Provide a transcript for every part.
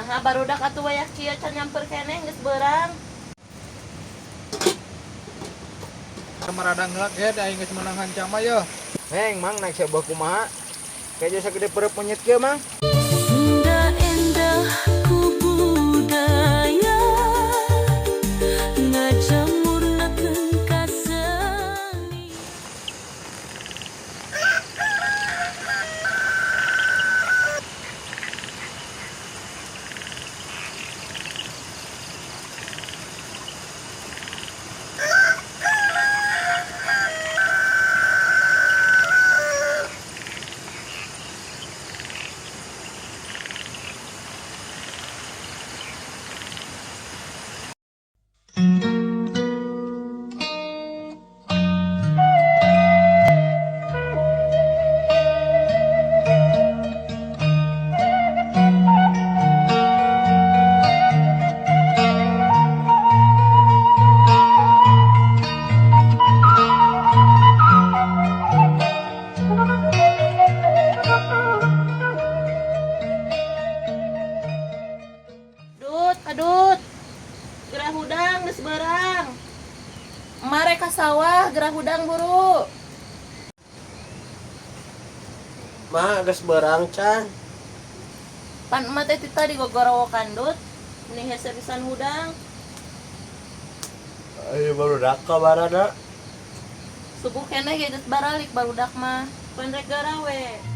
Naha barudak atuh wayah kieu can nyamper keneh geus beurang. Maradang heula ge da aing geus meunang hancam mah yeuh. Heng, Mang, naik sebuah kumaha? Kayak jasa gede perut monyet kieu, Mang. Sunda endah ku budaya ngajamurnakeun kaseni. Dut, adut. Gerah hudang geus beurang. Mare ka sawah gerah hudang buru. Ma, geus beurang can. Pan emak teh ti tadi gogorowokan, Dut. Meni hese pisan hudang. Ayo barudak kabarana. Subuh keneh ge geus baralik barudak mah. Pan rek garawe.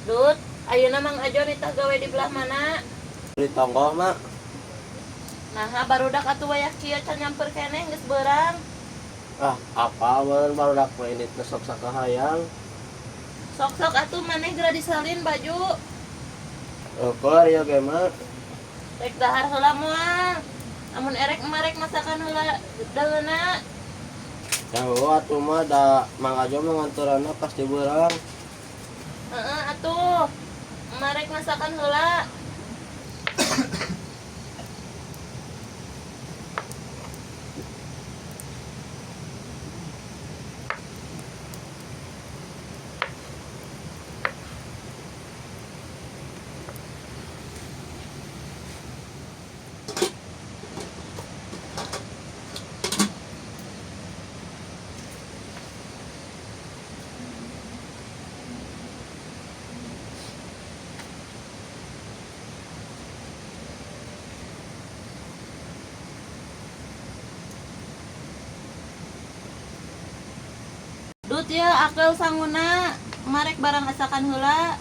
Dut, ayeuna Mang Ajo nitah gawe di belah mana? Di tonggoh, Mak. Naha barudak atuh wayah kieu can nyamper keneh geus beurang. Ah, apa meureun barudak mah ini teh sok sakahayang. Sok-sok atuh maneh geura disalin baju. Eueuh ieu ge, Mak. Rek dahar heula moal. Amun erek emak rek masakan heula daeuna. Jauh atuh mah da Mang Ajo mah nganturanna pasti beurang. Heeh atuh. Emak rek masakan heula. Dut ya akel sanguna marek barang asakan heula.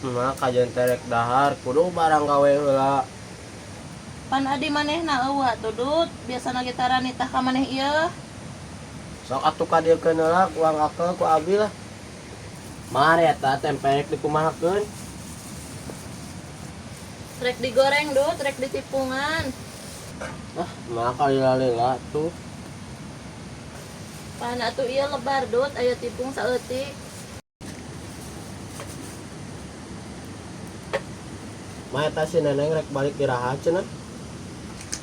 Mah kajian terek dahar kudu barang gawe heula. Pan adi manehna eueuh atuh Dut, biasana ge tara nitah ka maneh ieu. Sok atuh ka dieu keun heula uang akel ku abi lah. Mari eta tempe rek dikumahakeun. Rek digoreng Dut, rek ditipungan. Ah, mah kalila-lila tuh. Pan atuh ieu lebar Dut, aya tipung saeutik. Mah eta si Neneng rek balik iraha cenah.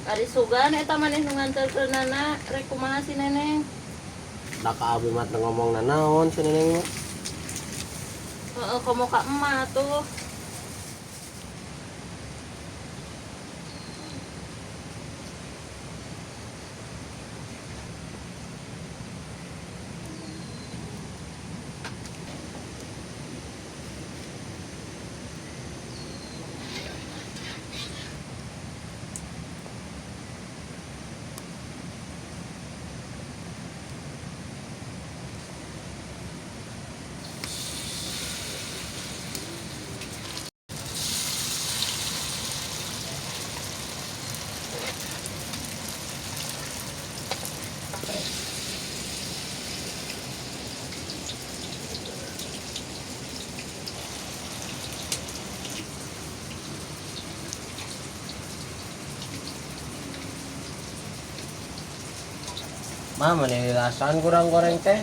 Ari sugan eta maneh nu nganterkeunana rek kumaha si Neneng. Da ka abi mah teu ngomong nanaon si Neneng mah. Heeh, komo ka emak tuh. Mah meni lilasan kurang goreng teh.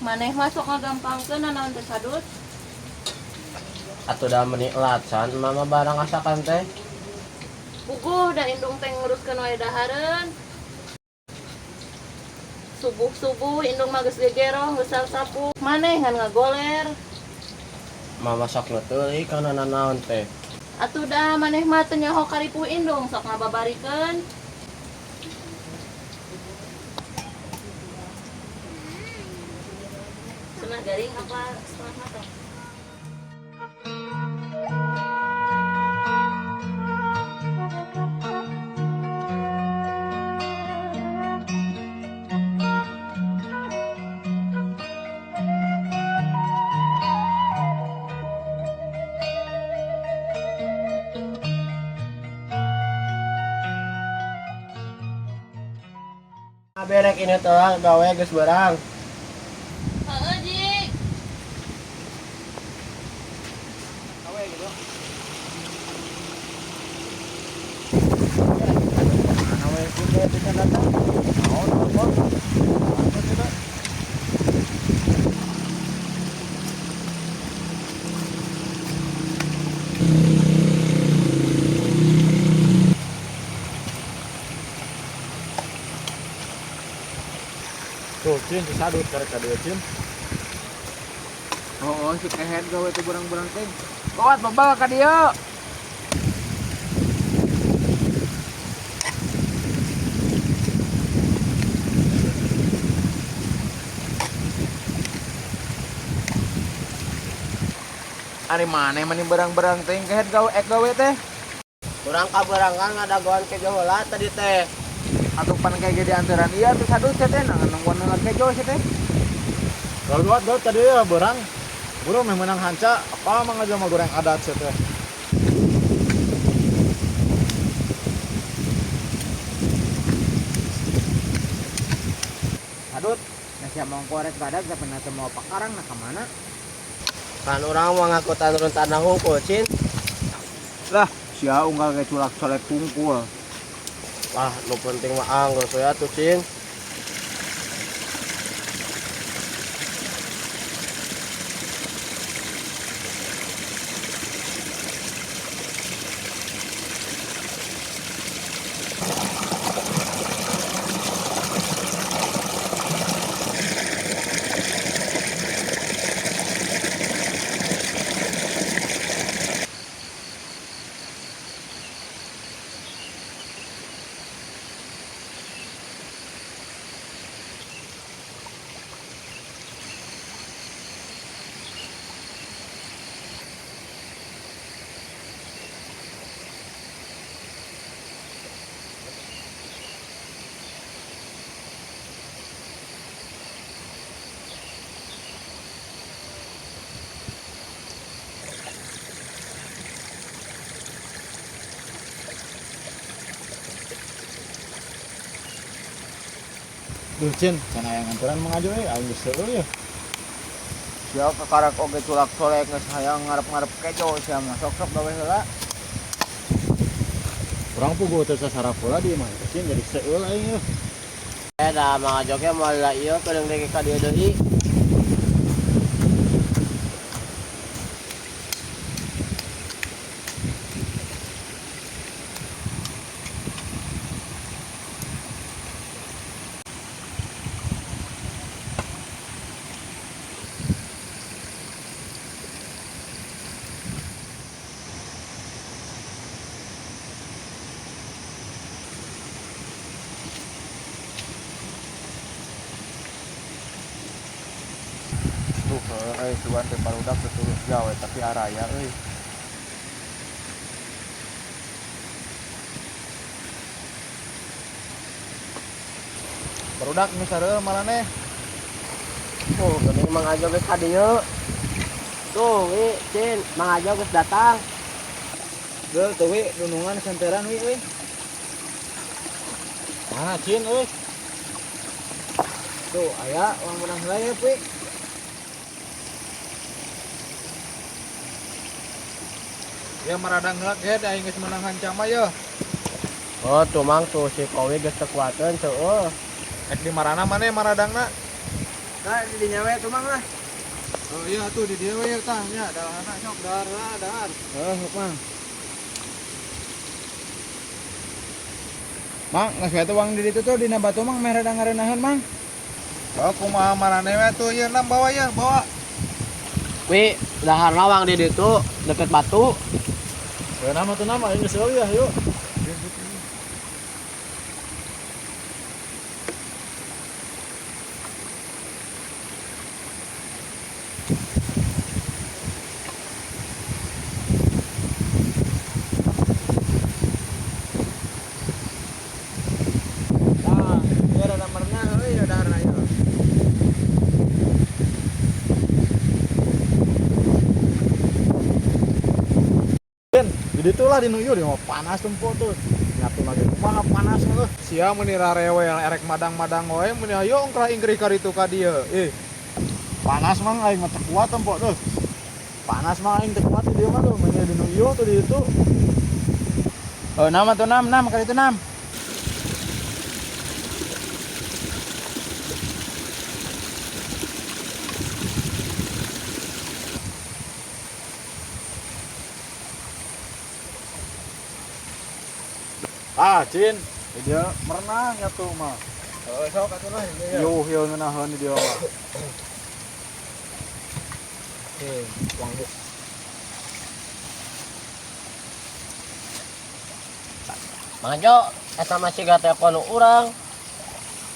Maneh mah sok ngagampangkeun nanaon teh Sadut. Atuh da meni elacan mama barang asakan teh. Puguh da indung teh nguruskeun wae dahareun. Subuh-subuh indung mah geus gegeroh geus sapu. Maneh ngan ngagoler. Mama sok nu teuing kana nanaon teh. Atuh da maneh mah teu nyaho karipuh indung sok ngababarikeun. Setengah garing apa setengah matang? Abi rek ini teh gawe geus beurang. Heeh, Jik. Gawe gitu. Mana we kudu bisa datang? Naon apa? Apa tidak? Tuh, Cin, si Sadut karek ka dieu, Cin. Oh, si kehed gawe teh burang-burang teh. Gawat bebal ka dieu. Ari maneh mani berang-berang teh kehed gawe ek gawe teh. Kurang kaberangan ngadagoan kejo heula tadi teh. Atuh pan kayak gede antaran iya tuh Sadut sia teh nang nungguan kejo sia teh. Gawat gawat tadi ya berang. Buru meh menang hanca, apa mang aja mah goreng adat sia teh. Sadut, nah siap mau korek badak tapi nanti mau pakarang nah kemana? Kan urang mah ngakutan turun tanah hungkul, Cin. Lah, sia unggal ge culak colek kungkul. Wah, nu penting mah anggur we atuh, Cin. Duh Cin, can aya nganteran Mang Ajo euy, aing geus seueul ya. Sia kakarak oge culak colek geus hayang ngarep-ngarep kejo sia mah sok-sok gawe heula. Urang puguh teu sasarap heula di imah teh Cin jadi seueul aing yeuh. Eh da Mang Ajo ge moal da ieu keudeung deui ka dieu deui. Tuh euy sugan teh barudak teu tulus gawe tapi araya euy. Barudak nu sareueul maraneh. Oh, geuning Mang Ajo geus ka dieu. Tuh, wi, Cin, Mang Ajo geus datang. Geul tuh wi dunungan senteran wi euy. Mana Cin euy? Tuh aya uang menang heula ya wi. Ya maradang heula ge da aing geus menang hanca mah yeuh. Oh, tuh Mang tuh si Kowi geus teu kuateun seueuh. Ek di marana maneh maradangna? Nah, di dinya we tuh Mang lah. Oh iya tuh di dieu we tah nya dahana sok dahar lah dahar. Heuh, sok Mang. Mang, geus we tuh uang di ditu tuh dina batu Mang meh rada ngareunaheun Mang. Oh kumaha maraneh we tuh ieu nam bawa ya bawa. Wi, dahar lawang di ditu deket batu. Heuh nama tuh nama aing geus seueul ya, yuk. Tah, ieu rada merenah euy daharna ieu. Cin, di ditu lah di nu ieu di mah panas tempo tuh. Nyatu lagi kumaha panas mah. Sia meuni rarewel erek madang-madang wae meuni hayo ongkrah ingkrih ka ditu ka dieu. Ih, Panas mang aing mah teu kuat tempo tuh. Panas mang aing teu kuat di dieu mah tuh, meuni di nu ieu tuh di ditu. Oh, nama tuh nam nam kali itu nam. Ah, Cin, di dieu merenang nyatu mah. Oh, sok atuh lah ieu ya. Yuh, ieu ngeunaheun di dieu mah. Oke, uang buk. Mang Ajo, eta mah siga telepon urang.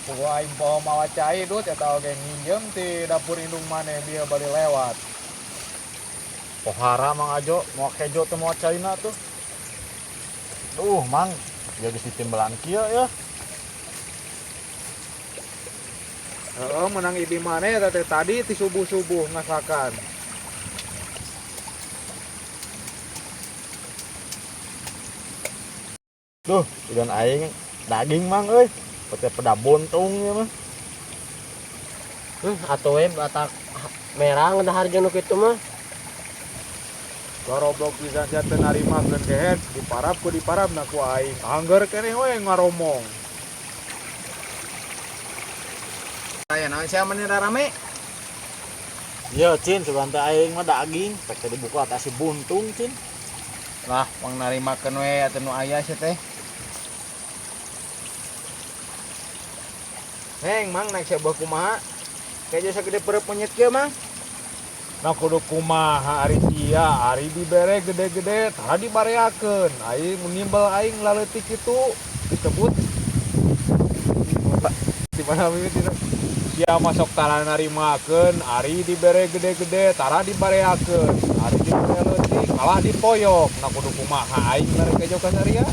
puguh aing poho mawa cai dut eta oge nginjem ti dapur indung maneh bieu bari lewat. Pohara Mang Ajo, mau kejo tuh mau caina tuh. Tuh, Mang, ya geus ditimbelan kieu ya. Heeh, menang idi maneh eta teh tadi ti subuh-subuh ngasakan. Duh, udan aing daging Mang euy. Pete peda buntung ieu mah. Atuh we batak merang dahar jeung nu kitu mah. Goroblok pisan sia teu narimakeun gehet, diparab ku diparabna ku aing. Angger keneh we ngaromong. Aya naon sia meuni rarame? Iya, Cin, sugan teh aing mah daging, pek teh dibuka teh si buntung, Cin. Lah, wang narimakeun we atuh nu aya sia teh. Heng, Mang naik sebuah kumaha? Kejo sagede perep monyet kieu, Mang. Nah kudu kumaha ari sia, ari dibere gede-gede tara dibareakeun. Aing nimbel aing laleutik kitu disebut di mana mimiti sia masuk tara narimakeun, ari dibere gede-gede tara dibareakeun, ari dibere leutik kalah dipoyok. Nah kudu kumaha aing mere kejo ka saria.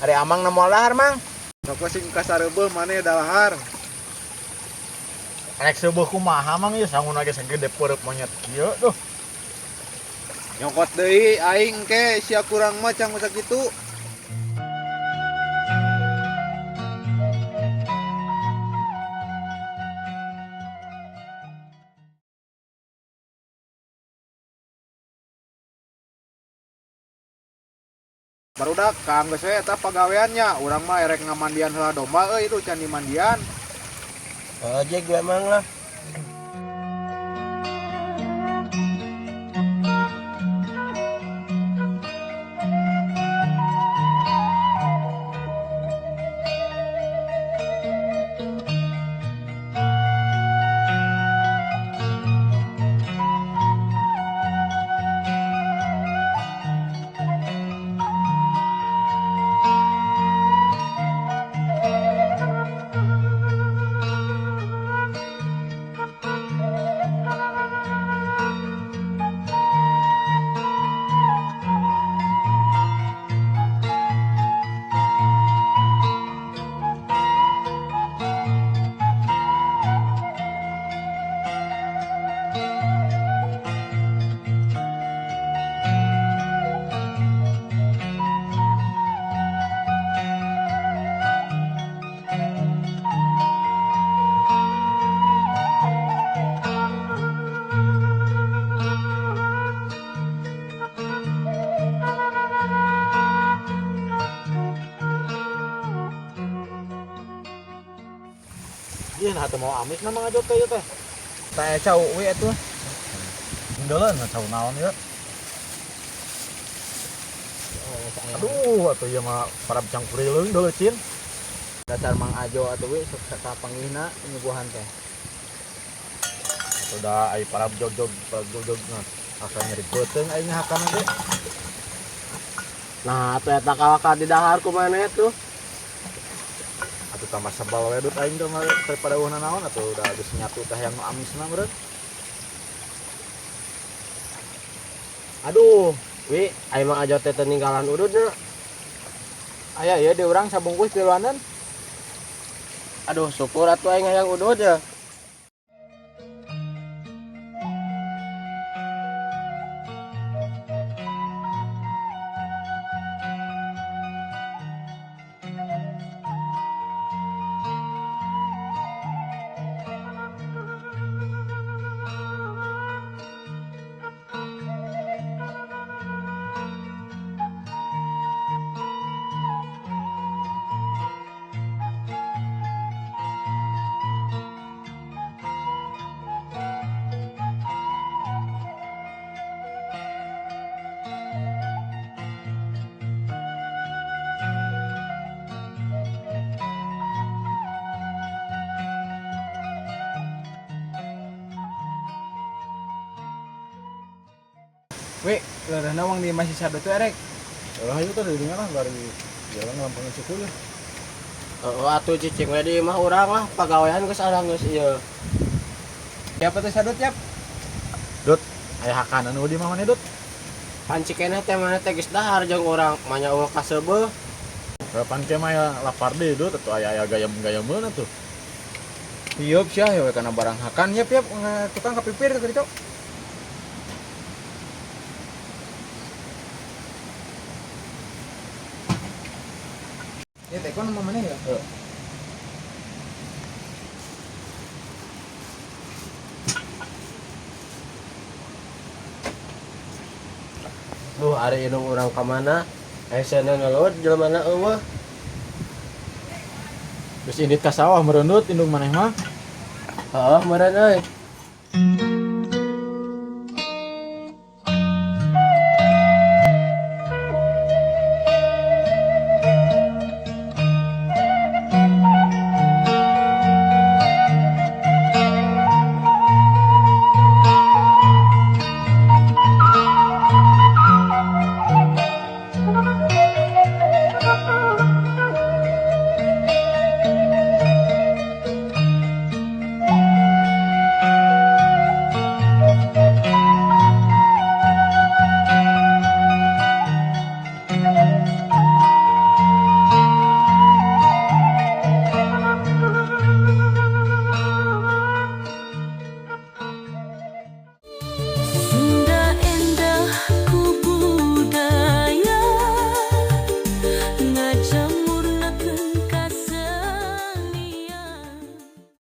Ari Amang na moal dahar, Mang. Sok sing kasareubeuh maneh dalahar. Rek seueuh kumaha Mang ieu sanguna ge sagede perep monyet kieu duh. Nyokot deui aing ke sia kurang mah cang sakitu. Barudak kang geus we eta pagaweannya, urang mah erek ngamandian heula domba euy itu can dimandian. Heeh, jek gue emang lah. Iya nah teu mau amis na Mang Ajo teh ieu teh. Tah cau we atuh. Indeuleun cau naon ieu. Aduh, atuh ieu mah parab cangkurileung deuleu cin. Dasar Mang Ajo atuh we sok sakapanggihna nyuguhan teh. Atuh da ai parab jog-jog nah asa nyeri beuteung aing hakana ge. Nah, atuh eta kalaka di dahar ku maneh tuh. Atuh tambah sebal we dut aing teh mah daripada eueuh naon atuh udah geus nyatu teh yang nu amisna meureun. Aduh, wi, aing Mang Ajo teh teu ninggalan ududna. Aya ieu di urang sabungkus tiluanan. Aduh, syukur atuh aing hayang udud ya. We, leureuhna wang di masih sadut tuh erek. Lah ayo teh di dinya lah bari jalan ngelampangan suku ya. Heeh, atuh cicing we di imah urang lah, pagawean geus arang geus ieu. Siapa tuh sadut yap? Dut, aya hakanan nu di imah maneh Dut? Panci keneh teh maneh teh geus dahar jeung urang, manya eueuh kaseubeuh. Kapan ke mah ya lapar deh Dut, atuh aya aya gayam-gayameun atuh. Hieup sia we kana barang hakan yap yap tukang kapipir teh kitu. Ya teh kon nama mana ya? Heeh. Duh, ari indung urang ka mana? Aya ngeluh jelema eueuh. Geus indit ka sawah meureun Dut indung maneh mah. Heeh, meureun euy.